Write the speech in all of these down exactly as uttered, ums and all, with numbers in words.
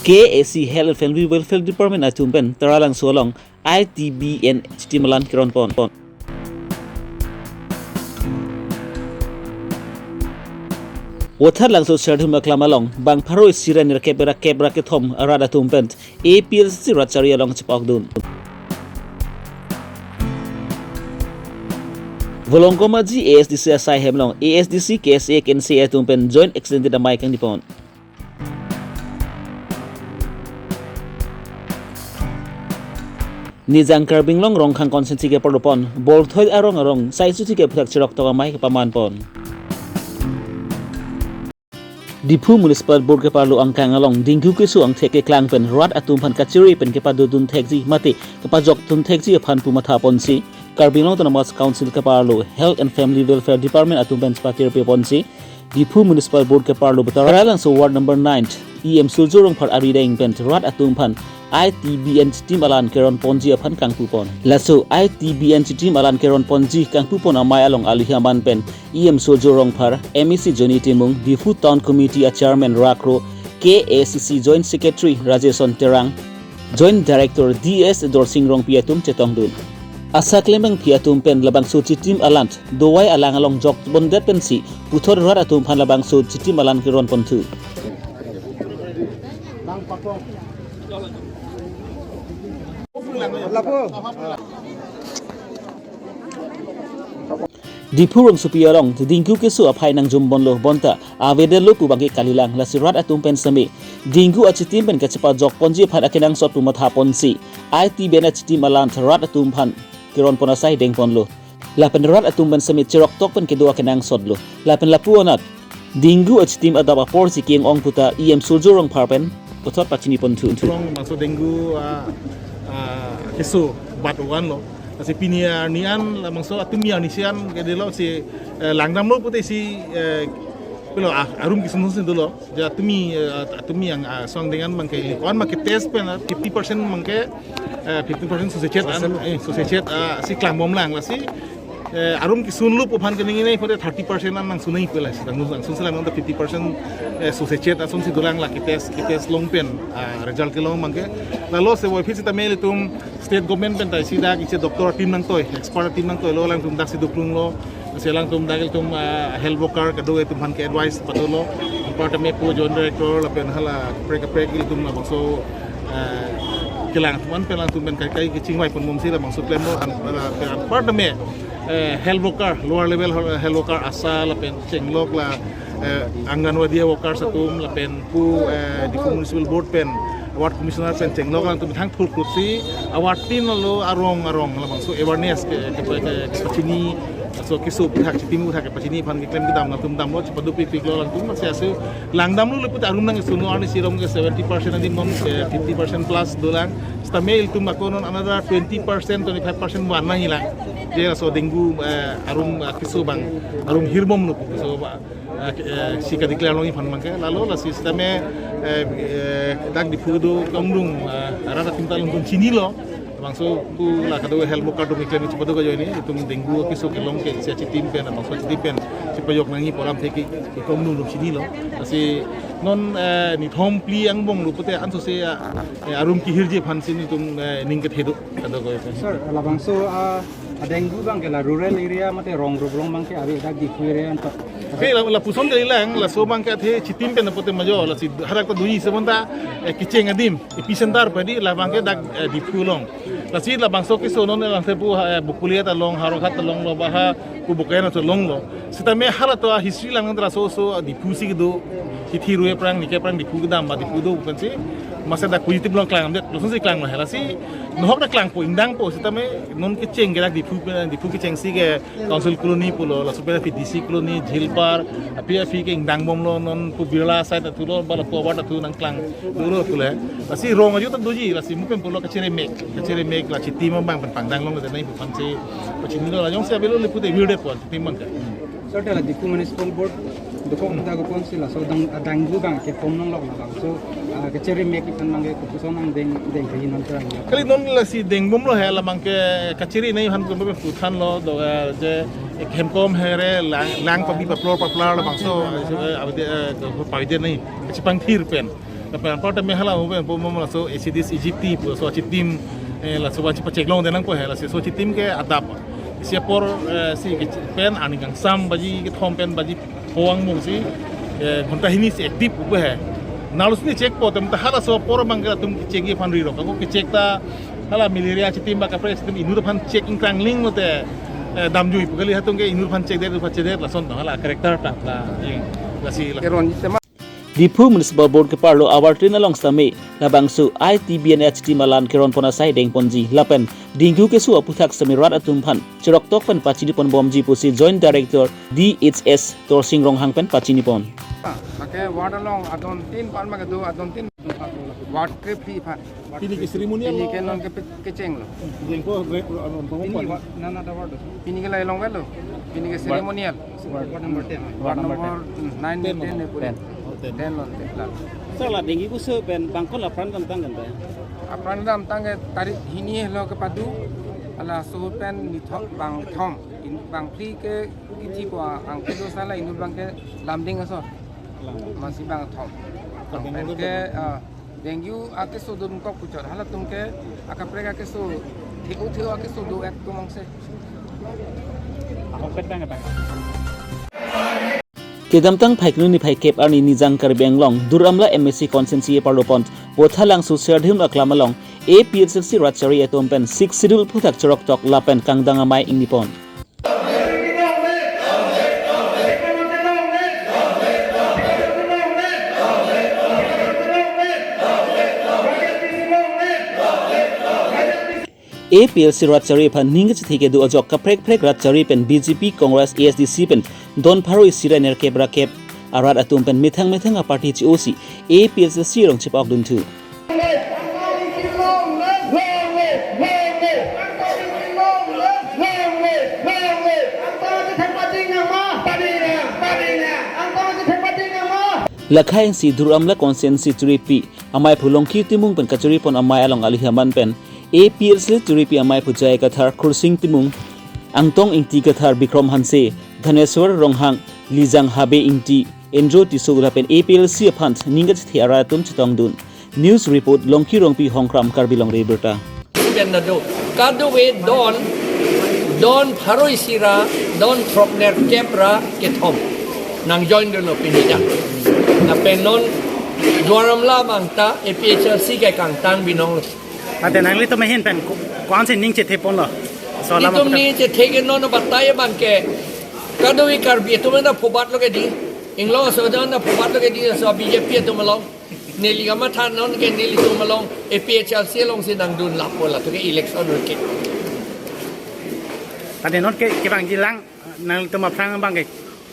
K A C Health and Family Welfare Department atum pen Taralangso along I T B N chitim alan keron pon. Vothatlangso Serdum Aklam along bang pharo isi ra nerkep ra kep ra kethom arat atum pen A P L C C rat chari along chepokdun. Volongkom Aji A S D C asai hem along A S D C, K S A, K N C A atum pen joint extended amei kangni pon. Nijang Karbi Anglong Rongkhang constituency keparlo pon Bolthoi arong arong sai suthi ke phuthak cherok tok amei kepaman pon. Diphu Municipal Board keparlo angkang along dengue keso angthek keklang pen rat atum aphan kachiri pen kepadodun thekji mate kepajoktun thekji aphan pu matha ponsi Karbi Anglong Autonomous Council keparlo Health and Family Welfare Department atum pen chepatir pe ponsi Diphu Municipal Board keparlo Taralangso Ward number nine E M Surjo Rongphar arideng pen rat atum aphan I T B N chitim alan keron ponji aphan kangpu pon. Laso I T B N chitim alan keron ponji kangpu pon amei along alihi aman pen E M Surjo Rongphar, M A C Johnny Timung, Diphu Town Committee a Chairman Rakro, K A C C Joint Secretary Rajeson Terang, Joint Director D S Dorsing Rongpi atum chetongdun. Asa klembangpi atum pen labangso chitim alan dovai alang along jok bondet pensi puthot rat atum aphan labangso chitim alan keron ponthu. Diphu rongsopi along dengue keso aphai nangjum bonlo bonta avedetlo pu abangke kalilang, lasi rat atum pen seme dengue achitim pen kachepajok ponji aphan akenangsot pu matha ponsi I T B N achitim alan rat atum aphan keron pon asai deng ponlo. Lapen rat atum pen seme cherok tok pen kedo akenangsotlo. Lapen lapu anat dengue achitim adap aporsi ke-ong puta E M Surjo Rongphar pen puthot pachini ponthu. Rong bangso dengue, ah, ah, keso bat ovan lo. Lasi pini arni an labangso atumi arni isi an kedelo si, eh, langdamlo pute si, eh, pilo, ah, arum kisun si dolo. Ja atumi, eh, atumi yang, ah, song dengan abangke, ko-an abangke test pen, ah, fifty percent abangke, eh, fifty percent sose chet an, eh, sose chet, ah, si klangbomlang lasi, eh, arum kisunlo pu aphan keningje nai pute thirty percent an nangsun nai pela si, nangsun, nangsun selang nang fifty percent, eh, sose chet asonsi dolang la ki test, ki test long pen, ah, result kelong abangke. Lalo se voi phit sitame ilitum state government pen ta isi dak isi doctor team nangtoi, expert team nangtoilo, alangtum daksi duklunglo. Lasi alangtum dak ilitum, ah, health worker kedo atum aphan ke-advise padulo. Anparta me pu Joint Director lapen hala kaprek kaprek ilitum labangso, ah, kelang atum an pen alangtum pen kai kai kechingvai ponbomsi labangso klemlo an, ah, anparta me, eh, health worker, lower level health worker, ASHA lapen chenglok la, eh, Anganwadi workers atum lapen pu, eh, Diphu Municipal Board pen, Ward Commissioner pen chenglok alangtum thang thurkut si, award tin lo arong arong labangso awareness ke, ke, ke, kepachini, so keso puthak chitim puthak kepachini aphan keklem kedam alangtum damlo, chepadopikpiklo alangtum, si asu langdamlo leput arum nangsun lo, arni isi rom ke seventy percent adim non, eh, fifty percent plus dolang, sitame ilitum ako non another twenty percent, twenty-five percent van nangjilang. Je laso dengue, eh, arum, eh, keso abang, arum hirbomlo, so ba, eh, ke-, eh, si ka-declare longji aphan abangke, lalo lasi sitame, eh, eh, dak Diphu do kongdung, eh, rat atum ta alangtum chinilo, labangso pu la kedo health worker atum keklem chepado kajoine, itum dengue keso kelong ke isi achitim pen, labangso achitim pen chepajok nangji pu alamthe ke, kongdung atum chinilo. Lasi non, eh, nithom phli angbong lo pute ansose, eh, arum kehirji aphan si itum, eh, ning kethe do, kedo ko. Sir, labangso, ah, dengue abangke la rural area mate rong rup along abangke ave, dak Diphu area anto. Ke la, lapuson kalilang, laso abangke athe chitim pen pute majo, lasi hadak ta doji se bonta, eh, kecheng adim, epicenter padi labangke dak, eh, Diphu along. Lasi labangso keso non alangthe pu, eh, Bokolia ta long, Howraghat ta longlo, ba ha pu Bokajan ta longlo. Sitame hala to a history lang nang laso so Diphu si kedo, hithi rue aphrang, nike aphrang Diphu kedam ba Diphu do pensi, masa dak positive along klangdet, lason si klanglo, lasi nohok ta klangpo, ingdangpo, sitame non kecheng ke dak Diphu pen, Diphu kecheng si ke Council Colony pulo, laso pen aphi D C Colony, Jhilpar, aphi aphi ke ingdangbomlo, non pu Birla side athulo, ba lapu award athu nangklang dolo pule. Lasi rong ajo ta doji, lasi mo pen pulo kachere mek, kachere mek la chitim abang pen pangdang longdet nai pu aphan si pachinilo, la jongsi avelo lepute virdet pon, chitim abangke. Sir, te la Diphu Municipal Board dokok ta dokok si laso dang, dengue abangke pom longlok labangso, ah, kachere mek aphan abangke kopuson nangdeng, dengtheji non terang. Kali non lasi dengbomlo he, labangke kachere nai aphan pu pen puthanlo do, eh, je, eh, hemkom here lang, lang pabi paplor paplar labangso, eh, avede, eh, pavede nai, kachepangthir pen. Lapen apar tame hala hu pen po mo laso A C Ds E G T pu laso achitim, eh, laso achi pachek longdet nangpo he, laso achitim ke adap. Si apor, eh, si ke pen aning kangsam baji kethom pen baji po angbong si, eh, ghonta hini si active pu he. Nalo si chekpo tem ta halaso apor abang ke latum kechek aphan ri rok. Ako kechek ta hala malaria achitim ba kaprek achitim inut aphan chek ingkrangling lote, eh, damjui pu kali, hatung ke inut aphan chekdet, aphan chekdet lason to hala character ta la, eh, lasi la. Keron tema. Diphu Municipal Board keparlo awartin along sitame labangso I T B N H team alan keron pon asai dengponji lapen dengue keso aphuthak sitame rat atum aphan cheroktok pen pachini ponbomji pusi Joint Director D H S Torsing Ronghang pen pachini pon. Make ward along adon tin pan make do adon tin ward ke free pan. Pini ke ceremonial pini ke lo. Non ke pe-, kecheng lo. Jengko re-, anu, pengumpan. Pini wa-, nana ada ward. Pini ke lai long velo. Pini ke ceremonial. Ward number ten. Ward number nine, ten, ten ne puri. Ten. Oh, ten. Ten lon te plan. Sir, la dengue keso pen bangkon la apran damtang kan ta? Apran damtang ke tarik hini lo kepadu. Halaso pen nithok bangthom. In bangphli ke kiti ko angkedo sala inut bang ke Lumding aso. Lumding. Masi bangthom. Tapi pen ke, ah, dengue akeso dun kok puchot. Halatum ke akaprek akeso theu theu akeso do ek tumong se. Kedamtang Phaikuni phai kep arni Nijang Karbi Anglong Duar Amla M A C constituency parlo pon Vothatlangso Serdihun aklam along A P H L C rat chari atum pen Sixth Schedule aphuthak cheroktok lapen kangdang amei ingni pon. A P H L C rat chari aphan ning kachethe kedo ajok kaprek prek rat chari pen B J P, Congress, A S D C pen don pharo isi ra nerkep ra kep arat atum pen methang methang aparty chi-o si A P H L C along chepakdun thu. Lakhai si Duar Amla constituency charipi amei phu Longki Timung pen kachari pon amei along alihaman pen A P H L C charipi amei phu J I Kathar, Khursing Timung, Angtong Ingti Kathar, Bikrom Hanse, Dhaneswar Ronghang, Lijang Habe Ingti, Andrew Tisso lapen A P H L C aphan ning kachethe arat atum chetongdun. News report, Longki Rongpi Hongkram, Karbi Longri Abirta. Pen nado. Kadokave don, don pharo isi ra, don throk nerkep ra kethom nang join dunlo pini dak. Lapen non Duar Amla abang ta A P H L C ke kangtang binong lo. Ate nanglitum ahin pen ko-, ko-ansi ning chethe ponlo? So lama itum putar. Ning chethe ke non batai abang ke. Kadokave Karbi atum anta phobat lo ke dei. Inglong aso anta phobat lo ke dei, so B J P atum along. Neli kamatha non ke nelitum along A P H L C alongsi nangdun lapu latum ke election run ke. Ate non ke, kevangji lang, nangtum aphrang abang ke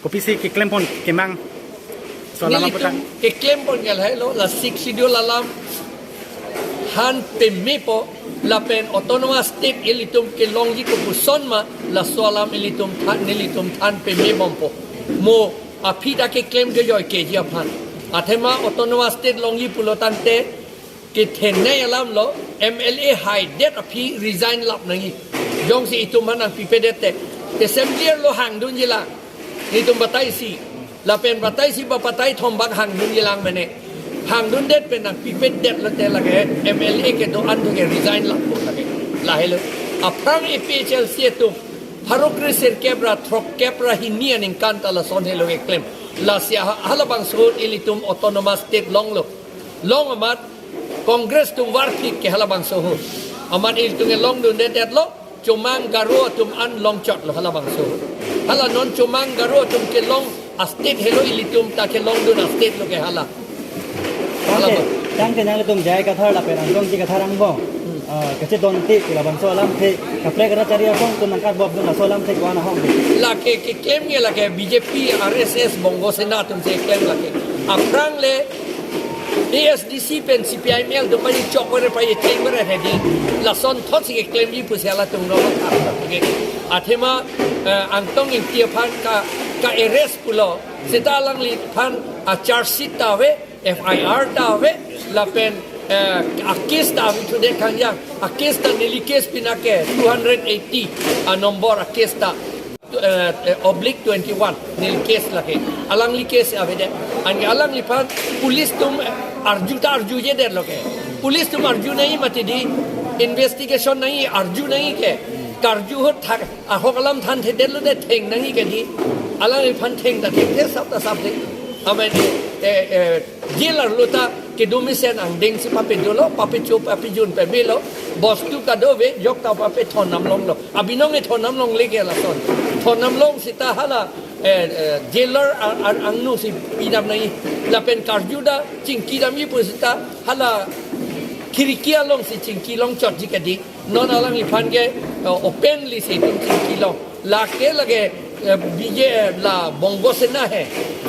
kopisi keklem pon kemang? So lama putar. Nelitum keklem pon ke lahai lo, la Sixth Schedule alam han pemepo lapen autonomous state ilitum kelongji kopuson ma, laso alam ilitum than, nelitum than pemebompo. Mo aphi ta keklem kejoi keji aphan. Athema autonomous state longji pulo tangte kethenei alam lo, M L A haidet aphi resign lap nangji. Jongsi itum aphan nangpipedet te, assembly lo hangdunji lang. Itum batai isi. Lapen batai isi ba batai thom bak hangdunji lang mene. Hangdundet pen nangpipedet lote lake M L A kedo-an atum ke resign lappo lake. Lahelo. Aphrang A P H L C atum pharo kre sirkep ra throkkep ra hini aningkan ta lason helo keklem. Lasi ha-, halabangso ilitum autonomous state longlo. Long amat Congress atum varphit ke halabangso ahut. Amat ilitum ke longdundedetlo, Chomang Garo atum an longchotlo halabangso ahut. Hala non Chomang Garo atum kelong a-state helo, ilitum ta kelongdun a-state lo ke hala. Hala tangte, ba. Tangte nanglitum J I Kathar lapen Angtong Ingti Kathar angbong, ah, kachedonte labangso alamthe kaprek rat chari asong atum nangkatbomdun laso alamthe ko-an ahok dei? Lake keklem ke lake B J P, R S S, Bongo Sena atumsi keklem lake. Aphrang le A S D C pen C P I M L atum paji chok vare paji cheng vare hedi. Lasonthotsi keklemji pusi halatum rong athak athak ke. Athema, eh, Angtong Ingti aphan ka, ka-arrest pulo. Seta alangliphan a-charge sheet ta ave, F I R ta ave, lapen, eh, a-case ta ave thude kangjang. A-case ta neli case pinake two hundred eighty a-number a-case ta. Eh, eh, oblique twenty-one, neli case lake. Alangli case avedet. Anke alangliphan police atum, eh, Arju ta arjuje detlo ke. Police atum arju nangji mati di, investigation nangji, arju nangji ke. Karju ahut thak, ahok alam thanthedetlo de theng nangji ke di. Alangliphan theng ta thengthe, sap ta sapthe. Amen, eh, eh, jail arlo ta kedo mesen angdeng si papedo lo, papecho, papejun pemelo. Bostu kadokave ajok ta papethon nam longlo. Abinong ethon nam longle ke lason. Thon nam long seta hala, eh, eh, jailer ar, ar, angno si pidam nangji. Lapen karju ta chingki damji pu seta hala khiriki along si chingki longchotji ke di. Non alangliphan ke, eh, openly si itum chingki long. Lake lake, eh, B J, eh, la Bongo Sena he.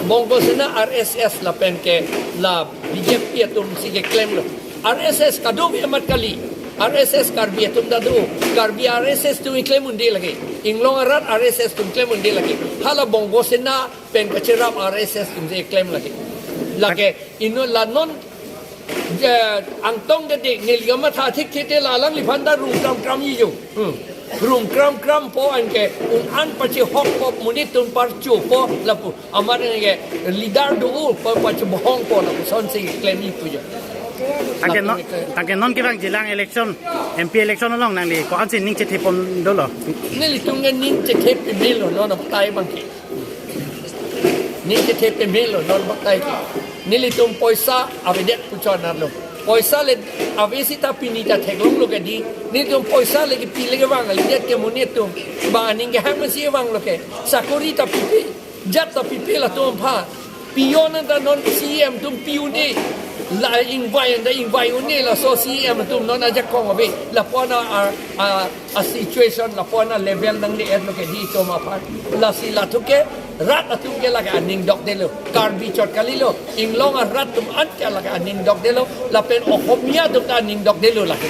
Bongo Sena, R S S lapen ke la B J P atum si keklemlo. R S S kadokave amat kali. R S S Karbi atum ta do. Karbi R S S atum keklem un-e lake. Inglong arat R S S atum keklem un-e lake. Hala Bongo Sena pen kacherap R S S atum si keklem lake. Lake inut la non, eh, angtong ke de neli kamatha thik thik te la alangliphan ta rum kram kramji jo. Hmm. Rum kram krampo anke un-an pachehokpo, monit atum parchopo lapu. Amat anke leader do-o pa, pachebohongpo lapuson si klemji pu jo. Tangke non, tangke non kevang jilang election, M P election along nangli ko-ansi ning chethepon dolo? Nelitum ke ning chethe pemelo non abatai abang ke. Ning chethe pemelo non abatai ke. Nelitum poisa avedet pu chonarlo. Poisa le ave seta pini ta theklonglo ke di. Nelitum poisa le kepi le kevang, ledet ke monit atum. Ba aning kehang masi vanglo ke. Sakori ta pipe. Jat ta pipe latum aphan. Peon anta non C E M atum pi un-e. La ingvai anta ingvai un-e, laso C E M atum non ajakong ave. Lapu-an a, a, a situation, lapu-an a level nangle-etlo ke di itum aphan. Lasi latum ke rat atum ke lake aning dokdetlo. Karbi chot kalilo. Inglong arat atum an ke lake aning dokdetlo. Lapen Ohomia atum ta aning dokdetlo lake.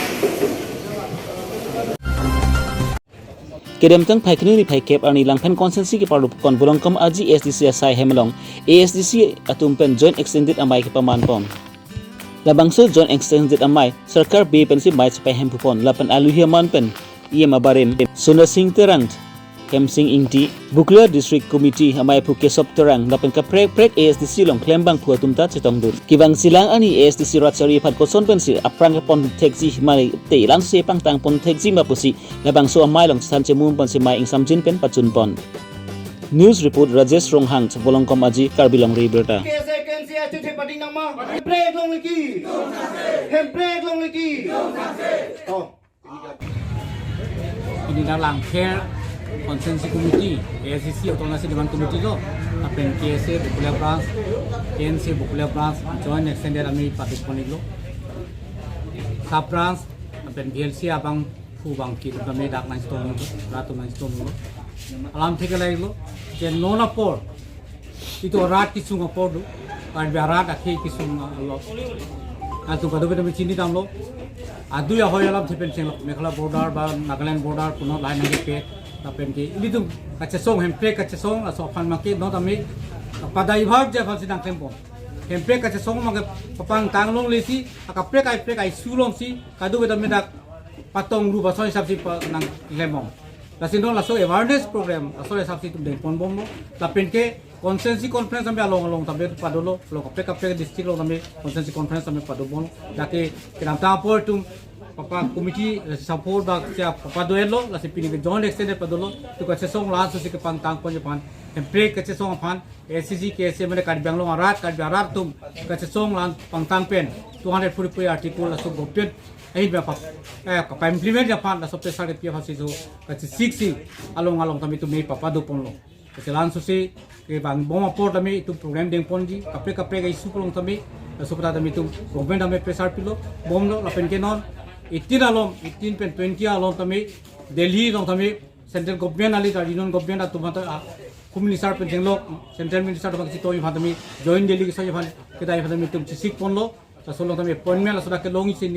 Kedamtang Phaikuni ni phaikep arni Langphen constituency keparlupkon Volongkom Aji A S D C asai hem along A S D C atum pen Joint Extended Amei kepamanpon. Labangso Joint Extended Amei sorkar be pensi mei chepahempupon lapen aluhi aman pen E M abarim Sundar Singh Terang, Hemsing Ingti, Bokulia District Committee ameiphu Kesop Terang lapen kaprek kaprek A S D C along klembangphu atum ta chetongdun. Kevang jilang arni A S D C rat sari aphan koson pensi aphrang kepon thekji ma te, la-ansi pangtangpon thekji ma pusi labangso amei along chethan chemum ponsi mei ingsamjin pen pachunpon. News report Rajesh Ronghang, Volongkom Aji, Karbi Longri Abirta. K S A K N C A H T party nama. Hemprek longle ki. Hemprek longle ki. Oh. Ini dak Langpher Constituency Committee, A S D C Autonomous Development Committee lo, lapen K S A Bokulia Branch, K N C A Bokulia Branch, Joint Extended Amei padukpon-iklo. Sub branch, lapen V L C abangphu abangke atum tame dak nangchetonglo, rat atum nangchetonglo. Alam thek-e lahelo, je non apor, itum rat kesung apor do, Karbi arat akhei kesung alo. Latum kadokave tame chinidamlo. Adui ahoi alamthe pen chenglo, Meghalaya border ba Nagaland border punot lahai nangkepe. Lapen ke ilitum kachesong, Hemprek kachesong, laso aphan abangke non tame pada ivak je aphansi nangklempon. Hemprek kachesong abangke papangtang longlesi, akaprek akaprek a-issue alongsi, kadokave tame dak patong rup ason hisapsi pa nangklempon. Lasi non laso awareness program, laso hisapsi itum dengponbomlo. Lapen ke constituency conference tame along along tame padolo, along kaprek kaprek district along tame constituency conference tame padobomlo. Dak ke kedamtang apor itum papa committee, eh, support ba sia papa do-etlo, lasi pini ke Joint Extended padolo, itum kachesong la-ansi kepangtangponji aphan, Hemprek kachesong aphan, A S D C, K S A mane Karbi Anglong arat, Karbi arat atum kachesong la-an pangtang pen, two hundred forty-four article laso government ahin ba pap, eh, kapa-implement aphan, laso pressure kepi aphansi so kachesiksi along along tame itum mei papadoponlo. Lasi la-ansosi kevangbom apor tame itum program dengponji, kaprek kaprek a-issue along tame, laso aphuthak tame itum government tame pressure pilobomlo, lapen ke non eighteen along, eighteen pen twenty along tame Delhi along tame central government kali ta union government atum ta, ah, Home Minister pen chenglok, central minister atum kachetongji aphan tame joint delegation aphan kedai aphan tame itum chesikponlo, laso along tame appointment laso dak kelongji si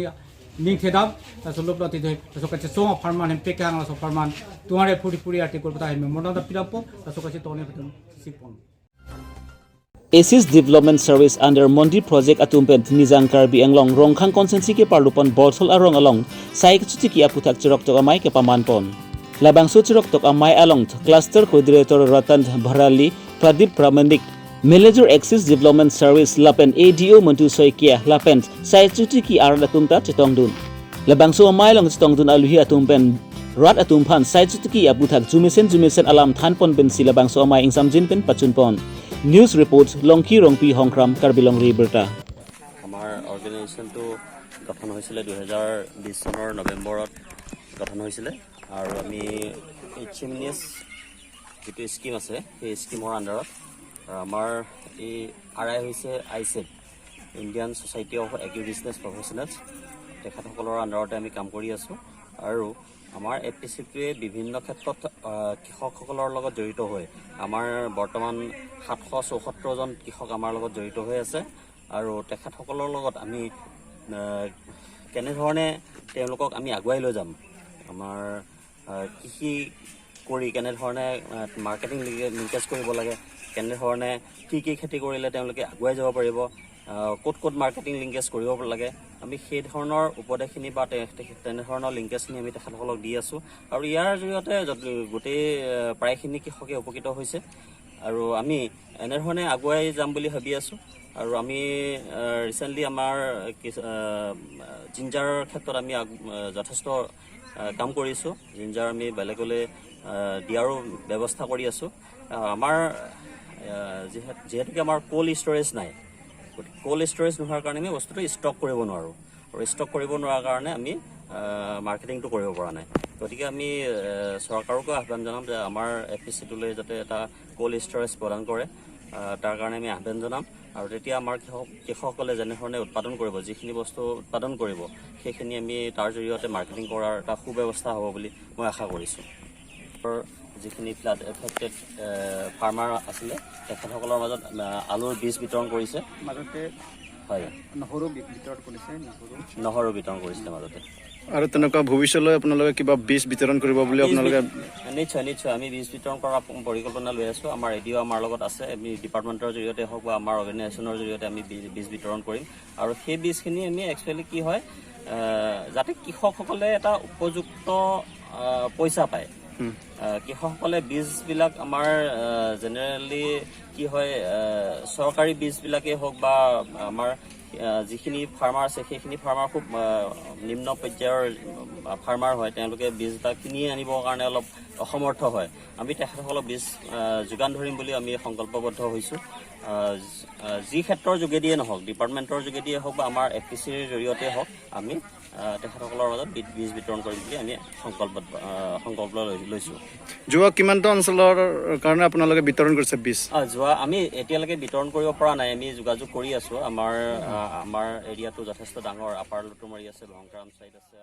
ning thedam, laso along tame, laso kachesong apharman, Hemprek kehang laso apharman, two hundred forty-four article aputhak memorandum ta pidampo, laso kachetongji aphan tame chesikpon. Axis Development Service under Mondi Project atum pen Nijang Karbi Anglong Rongkhang constituency keparlupon Bolsol arong along sai kechotiki aphuthak cheroktok amei kepamanpon. Labangso cheroktok amei along cluster coordinator Ratan Bharali, Pradip Pramanik, Manager Axis Development Service lapen A D O Mantu Saikia lapen Saichutiki arat atum ta chetongdun. Labangso amei along chetongdun aluhi atum pen rat atum aphan Saichutiki aputhak jumesen jumesen alam thanpon pensi labangso amei ingsamjin pen pachunpon. News report, Longki Rongpi Hongkram, Karbi Longri Abirta. আমাৰ অৰ্গেনাইজেশ্যনটো গঠন হৈছিলে দুহেজাৰ বিছ চনৰ নৱেম্বৰত গঠন হৈছিলে। আৰু আমি এইচ এম ই এছ যিটো স্কিম আছে, সেই স্কিমৰ আণ্ডাৰত আমাৰ এই আৰ আই হৈছে আইচেড, Indian society of agri business professionals. তেখেতসকলৰ আণ্ডাৰতে আমি কাম কৰি আছোঁ। আৰু আমাৰ এ পি চিটোৱে বিভিন্ন ক্ষেত্ৰত আহ, কৃষকসকলৰ লগত জড়িত হৈ আমাৰ বৰ্তমান সাতশ চৌসত্তৰজন কৃষক আমাৰ লগত জড়িত হৈ আছে। আৰু তেখেতসকলৰ লগত আমি আহ, কেনেধৰণে তেওঁলোকক আমি আগুৱাই লৈ যাম, আমাৰ আহ, কৃষি কৰি কেনেধৰণে মাৰ্কেটিং লিংকেজ কৰিব লাগে, কেনেধৰণে কি কি খেতি কৰিলে তেওঁলোকে আগুৱাই যাব পাৰিব, আহ, ক'ত ক'ত মাৰ্কেটিং লিংকেজ কৰিব লাগে, আমি সেই ধৰণৰ উপদেশখিনি বা তে- তে- তেনেধৰণৰ লিংকেজখিনি আমি তেখেতসকলক দি আছোঁ। আৰু ইয়াৰ জৰিয়তে যত- গোটেই আহ, প্ৰায়খিনি কৃষকে উপকৃত হৈছে। আৰু আমি এনেধৰণে আগুৱাই যাম বুলি ভাবি আছোঁ। আৰু আমি ৰিচেণ্টলি আমাৰ কিছু- আহ, জিঞ্জাৰৰ ক্ষেত্ৰত আমি আগ- আহ, যথেষ্ট আহ, কাম কৰিছোঁ। জিঞ্জাৰ আমি বেলেগলৈ আহ, দিয়াৰো ব্যৱস্থা কৰি আছোঁ। আহ, আমাৰ আহ, যিহে- যিহেতুকে আমাৰ কোল্ড ষ্ট'ৰেজ নাই, গতিকে কোল্ড ষ্ট'ৰেজ নোহোৱাৰ কাৰণে আমি বস্তুটো ষ্টক কৰিব নোৱাৰোঁ। আৰু ষ্টক কৰিব নোৱাৰাৰ কাৰণে আমি মাৰ্কেটিংটো কৰিব পৰা নাই। গতিকে আমি আহ, চৰকাৰকো আহ্বান জনাম যে আমাৰ এ পি চিটোলৈ যাতে এটা কোল্ড ষ্ট'ৰেজ প্ৰদান কৰে। আহ, তাৰ কাৰণে আমি আহ্বান জনাম। আৰু তেতিয়া আমাৰ কৃষক কৃষকসকলে যেনেধৰণে উৎপাদন কৰিব, যিখিনি বস্তু উৎপাদন কৰিব, সেইখিনি আমি তাৰ জৰিয়তে মাৰ্কেটিং কৰাৰ এটা সুব্যৱস্থা হ'ব বুলি মই আশা কৰিছোঁ। যিখিনি ফ্লাড এফেক্টেড ফাৰ্মাৰ আছিলে, তেখেতসকলৰ মাজত আহ, আলুৰ বীজ বিতৰণ কৰিছে। মাজতে হয়, নহৰু বি- বিতৰণ কৰিছে। নহৰু নহৰু বিতৰণ কৰিছিলে মাজতে। আৰু তেনেকুৱা ভৱিষ্যতলৈ আপোনালোকে কিবা বীজ বিতৰণ কৰিব বুলি আপোনালোকে নিশ্চয়, নিশ্চয়, আমি বীজ বিতৰণ কৰাৰ পৰিকল্পনা লৈ আছোঁ। আমাৰ এ ডি অ' আমাৰ লগত আছে। আমি ডিপাৰ্টমেণ্টৰ জৰিয়তে হওক বা আমাৰ অৰ্গেনাইজেশ্যনৰ জৰিয়তে আমি বীজ বীজ বিতৰণ কৰিম। আৰু সেই বীজখিনি আমি একচুৱেলি কি হয়, আহ, যাতে কৃষকসকলে এটা উপযুক্ত আহ, পইচা পায়। আহ, কৃষকসকলে বীজবিলাক আমাৰ জেনেৰেলি কি হয়, আহ, চৰকাৰী বীজবিলাকেই হওক বা আমাৰ আহ, যিখিনি ফাৰ্মাৰ আছে, সেইখিনি ফাৰ্মাৰ খুব আহ, নিম্ন পৰ্যায়ৰ আহ, ফাৰ্মাৰ হয়। তেওঁলোকে বীজ এটা কিনি আনিবৰ কাৰণে অলপ অসমৰ্থ হয়। আমি তেখেতসকলক বীজ আহ, যোগান ধৰিম বুলি আমি সংকল্পবদ্ধ হৈছোঁ। আহ, জ- আহ, যি ক্ষেত্ৰৰ যোগেদিয়ে নহওক, ডিপাৰ্টমেণ্টৰ যোগেদিয়ে হওক বা আমাৰ এ পি চিৰ জৰিয়তে হওক, আমি আহ, তেখেতসকলৰ মাজত বীজ বীজ বিতৰণ কৰিম বুলি আমি সংকল্প আহ, সংকল্প লৈ- লৈছোঁ। যোৱা কিমানটা অঞ্চলৰ কাৰণে আপোনালোকে বিতৰণ কৰিছে বীজ? আহ, যোৱা আমি এতিয়ালৈকে বিতৰণ কৰিব পৰা নাই। আমি যোগাযোগ কৰি আছোঁ। আমাৰ আহ, আমাৰ এৰিয়াটো যথেষ্ট ডাঙৰ, আপাৰ লুটুমাৰী আছে, ভংকাৰাম ছাইড আছে।